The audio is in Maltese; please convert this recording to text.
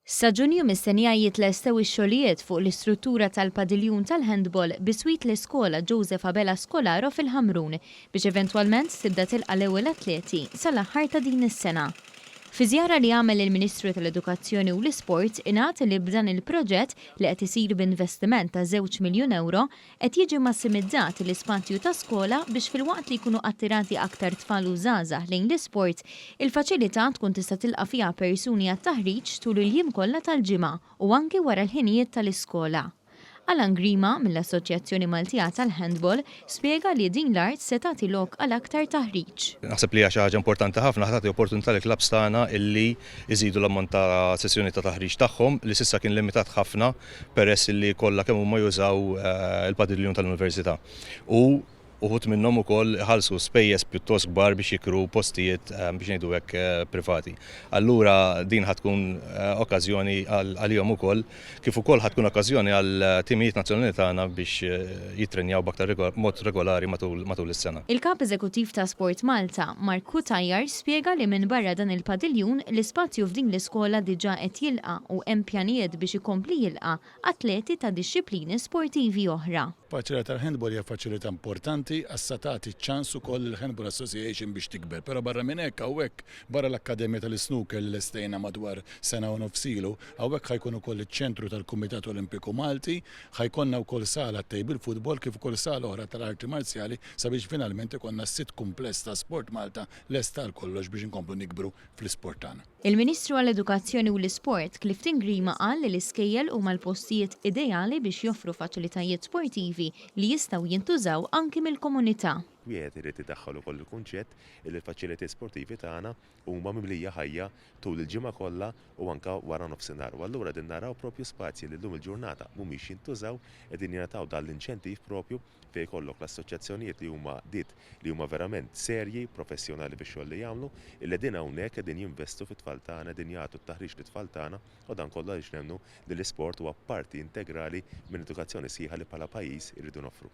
Sa Ġunju mistennija jitlestew ix-xogħlijiet fuq l-istruttura tal-padiljun tal-handball biswit l-iskola Joseph Abela Scolaro fil-Ħamrun biex eventwalment tibda tilqa' l-ewwel atleti sal-aħħar ta' din is-sena. Fi żjara li għamel il-Ministru tal-Edukazzjoni u l-Isport ingħad li b'dan il-proġett li qed isir b'investiment ta' żewġ miljun ewro Qed jiġi massimizzat l-ispazju ta' skola biex filwaqt li jkunu attirati aktar tfal u żgħażagħ lejn l-isport, il-faċilità tkun tista' tilqa' fiha persuni għat-taħriġ tul il-jiem kollha tal-ġimgħa u anki wara l-ħinijiet tal-iskola. Alan Grima, mill-Assoċjazzjoni Maltija tal-Handball, spjega li din l-art se tagħti lok għal aktar taħriġ. Naħseb li hija xi ħaġa importanti ħafna, ħa tagħti opportunità lill-klabbs tagħna illi jżidu l-ammont ta' sessjonijiet ta' taħriġ tagħhom li s'issa kien limitat ħafna peress li kollha kemm huma jużaw il-padiljun tal-Università. U uħud minnhom ukoll iħallsu spejjeż pjuttost kbar biex jikru postijiet biex ngħidu hekk privati. Allura din ħa tkun okkażjoni għalihom ukoll kif ukoll ħa tkun okkażjoni għal timijiet nazzjonali tagħna biex jittrenjaw b'aktar mod regolari matul is-sena. Il-Kap Eżekuttiv ta' Sport Malta, Mark Cutajar spjega li minbarra dan il-padiljun, l-ispazju f'din l-iskola diġà qed jilqa' u hemm pjanijiet biex ikompli jilqa' atleti ta' dixxiplini sportivi oħra. Faċilità tal-handball hija faċilità importanti għax sa tagħti ċ-ċans ukoll lill-Handball Association biex tikber. Però barra minn hekk hawnhekk barra l-akkademja tal-isnooker li lestejna madwar sena u nofs ilu, hawnhekk ħa jkun ukoll iċ-ċentru tal-Kumitat Olimpiku Malti, ħa jkollna wkoll sala għat-table football kif ukoll sala oħra tal-arti marzjali sabiex finalment ikollna s-sitt kumpless ta' Sport Malta lest għal kollox biex inkomplu nikbru fl-isport tagħna. Il-Ministru għall-Edukazzjoni u l-Isport, Clifton Grima qal li l-iskejjel huma l-postijiet ideali biex joffru faċilitajiet sportivi li jistgħu jintużaw anki mill-komunità. Wieħed irid idaħħal ukoll il-kunċett li l-faċilitajiet sportivi tagħna huma mimlija ħajja tul il-ġimgħa kollha u anke wara nofsinhar. U allura qegħdin naraw propju spazji li llum il-ġurnata mhumiex jintużaw qegħdin jingħataw dan l-inċentiv propju fejn ikollok l-assoċjazzjonijiet li huma għaqdiet li huma verament serji, professjonali fix-xogħol li jagħmlu, illi qegħdin hawnhekk qegħdin jinvestu fit-tfal tagħna, qegħdin jagħtu t-taħriġ lit-tfal tagħna u dan kollu għaliex nemmnu li l-isport huwa parti integrali minn edukazzjoni sħiħa li bħala pajjiż irridu noffru.